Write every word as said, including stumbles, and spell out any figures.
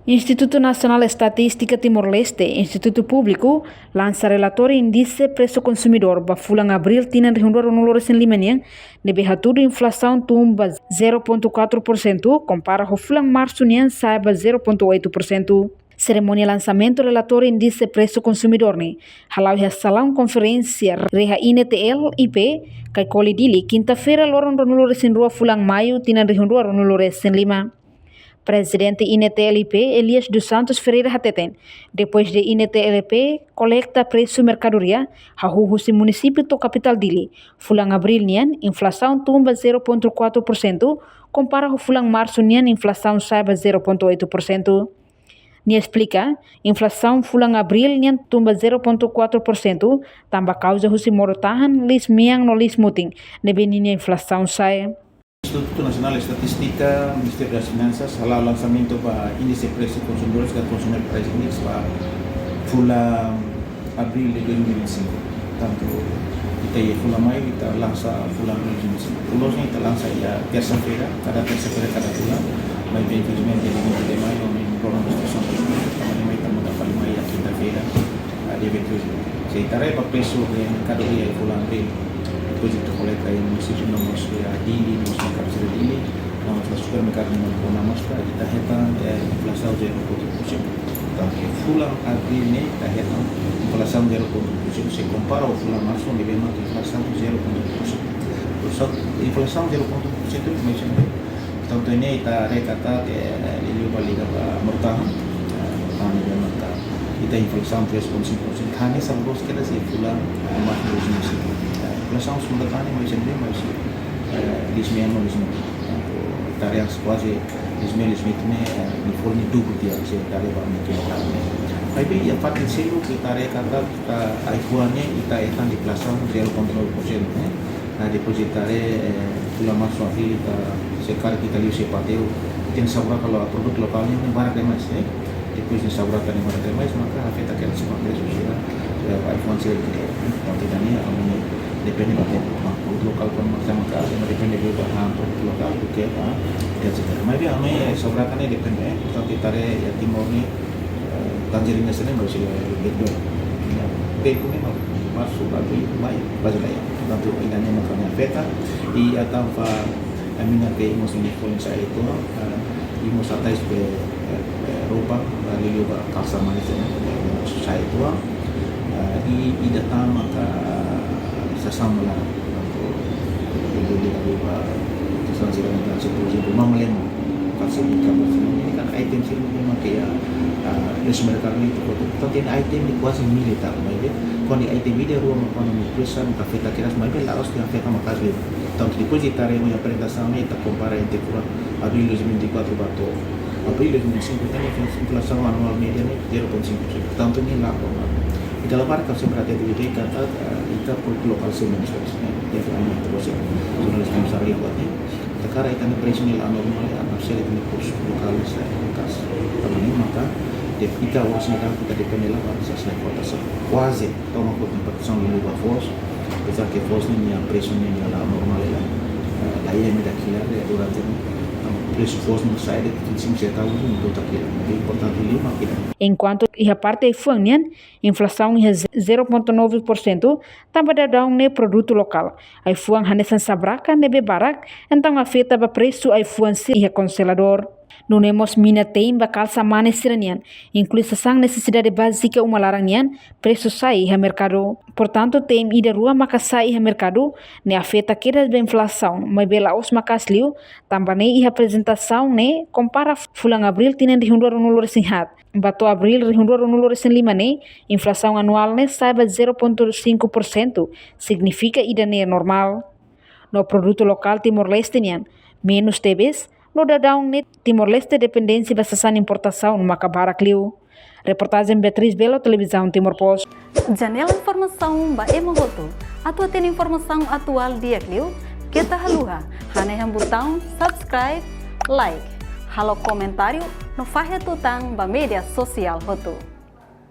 Institutu Nasionál Estatístika Timor-Leste, Institutu Públiku, lansa relatóriu Índise Presu Konsumidór ba fulan Abríl tinan rihun rua ruanulu resin lima nian, ne'ebé hatudu inflasaun tun ba zero ponto quatro por cento, kompara ho fulan Marsu nian sa'e ba zero ponto oito por cento. Serimónia lansamentu relatóriu Índise Presu Konsumidór ne'e hala'o iha salaun konferénsia reha INETL I P, Caicoli, Dili, kinta-feira, loron ruanulu resin rua fulan Maiu, tinan rihun rua ruanulu resin lima. Prezidente INETL I P, Elias dos Santos Ferreira, hateten, depois de INETL I P kolekta presu merkadoria, hahú husi munisípiu to'o kapitál Dili, fulan Abríl nian inflasaun tun ba zero ponto quatro por cento, kompara ho fulan Marsu nian inflasaun sa'e ba zero ponto oito por cento. Nia esplika, inflasaun fulan Abríl nian tun ba zero ponto quatro por cento, tanba kauza husi modo-tahan, liis-mean no liis-mutin, ne'ebé ninia inflasaun sa'e. Institutu Nasionál Estatístika, Ministériu das Finansas, hala'o lansamentu ba Índise Presu Konsumidór, ka Consumer Price Index, ba fulan Abríl de dois mil e vinte e cinco. Tantu ita iha fulan Maiu, ita lansa fulan Abríl dois mil e vinte e cinco. Loos ne'e ita lansa iha tersa-feira, kada tersa-feira kada fulan. Maibé infelizmente dia vinte de Maiu, ami problema situasaun, ami mai, ita muda fali mai iha kinta-feira, ah, dia vinte e dois. Se ita haree ba presu merkadoria iha fulan Abríl, depois ita kolekta iha munisípiu no mós iha Dili, no mós iha merkadu sira Dili, no mós iha supermerkadu no mós iha, ita hetan, eh, inflasaun zero ponto oito por cento. Tantu fulan Abríl ne'e ita hetan inflasaun zero ponto oito por cento, se kompara ho fulan Marsu, ne'ebé maka inflasaun zero ponto oito por cento. Inflasaun, inflasaun zero ponto oito por cento, mais ou menos. Tantu ne'e ita haree katak, eh, liuliu ba liga ba modo-tahan, eh, modo-tahan ne'ebé maka ita inflasaun três ponto cinco por cento, hanesan loos kedas iha fulan, eh, Marsu dois mil e vinte e cinco. Eh, inflasaun modo-tahan ne'e mais ou menos, mais, eh, liis-mean no liis-mutin. Tantu ita haree kuaze liis-mean, liis-mutin ne'e, eh, nia folin ne'e duplu tiha, se ita haree ba merkadu lokál ne'e. Maibé iha parte seluk ita haree katak, ah, ai-fuan ne'e ita hetan deflasaun zero ponto nove por cento, eh. Ah, depois ita haree, eh, fulan Marsu, Abríl, ita, se karik ita liu SEPATEU, ita-nia saburaka lo-, produtu lokál ne'e barak demais, eh. Depois nia saburaka ne'e barak demais, maka afeta kedas ba presu sira, eh, ai-fuan sira, eh. Tantu ida-ne'e ami depende ba, ba produtu lokál, kuandu maka, maka ami depende ba, ba produtu lokál, duké ba, et cetera. Maibé ami, eh, saburaka ne'e depende, eh, portantu ita haree iha Timor ne'e, eh, tanjerina sira-ne'e barak sira, eh, berdua. Ya, beko ne'e mak, Marsu, Abríl, Maiu, bazeia. Portantu ida-ne'e maka nia afeta, i ita fa, eh, mina ke mós nia folin sa'e uitoan, eh, i mós atais be, eh, eh, roupa, eh, liuliu ba kalsa mane sira-ne'e, eh, mós sa'e uitoan, eh, i, i ida tan maka sasán melaran. Portantu, liuliu, liuliu ba sasán sira-ne'e, por ezemplu, mama-lemon, kalsa mane, kalsa mane, ne'e kan item sira ne'ebé mak iha, ah, presu merkadu ne'e ita kotu. Portantu, item ne'e kuaze militár, maibé kuandu item ida rua mak kuandu nia presu sa'e, mak afeta kedas, maibé la'ós dehan afeta maka'as liu. Portantu, depois de ita haree ho aprezentasaun ne'e, ita kompara entre fulan Abríl dois mil e vinte e quatro ba to'o Abríl dois mil e vinte e cinco, ita-nia inflasaun anuál média ne'e zero ponto cinco por cento. Portantu, ne'e la normal. I dala barak ha'u sempre hatete de'it katak, eh, ita produtu lokál sira-ne'e, eh, ita-nia, ita-nia jornalista mós haree buat ne'e. Ita haree ita-nia presu ne'e la normal, eh, ita-nia presu lokál sira-ne'e maka'as. Tanba ne'e maka, de, ita oras ne'e ita depende la ba sasán importasaun. Kuaze tomak ho importasaun liuliu ba foos, apezar ke foos ne'e nia presu ne'e la normal hela, eh, la iha medak hira, eh, durante ne'e, eh, presu foos ne'e sa'e de'it vinte e cinco centavos, ne'e to'o tiha hira. Ne'ebé importante liu mak ida-ne'e. Enkuantu iha parte ai-fuan nian, inflasaun iha zero ponto nove por cento, tanba daudaun ne'e produtu lokál. Ai-fuan hanesan saburaka ne'ebé barak, entaun afeta ba presu ai-fuan sira iha konjeladór. Nune'e mós mina te'in ba kalsa mane sira-nian, inklui sasán nesesidade bázika uma laran nian, presu sa'e iha merkadu. Portantu, te'in ida rua maka sa'e iha merkadu, ne'e afeta kedas ba inflasaun, maibé la'ós maka'as liu, tanba ne'e iha aprezentasaun ne'e kompara fulan Abríl tinan rihun rua ruanulu resin haat ba to'o Abríl rihun rua ruanulu resin lima ne'e, inflasaun anuál ne'e sa'e ba zero ponto cinco por cento, signifika ida-ne'e normál. No produtu lokál Timor-Leste nian menus tebes, no daudaun ne'e Timor-Leste dependénsia ba sasán importasaun maka barak liu. Reportajen Beatriz Belo, Televizaun Timor Post. Janela informasaun ba ema hotu. Atu hatene informasaun atuál di'ak liu, keta haluha hanehan butaun subscribe, like, halo komentáriu no fahe tutan ba média sosiál hotu.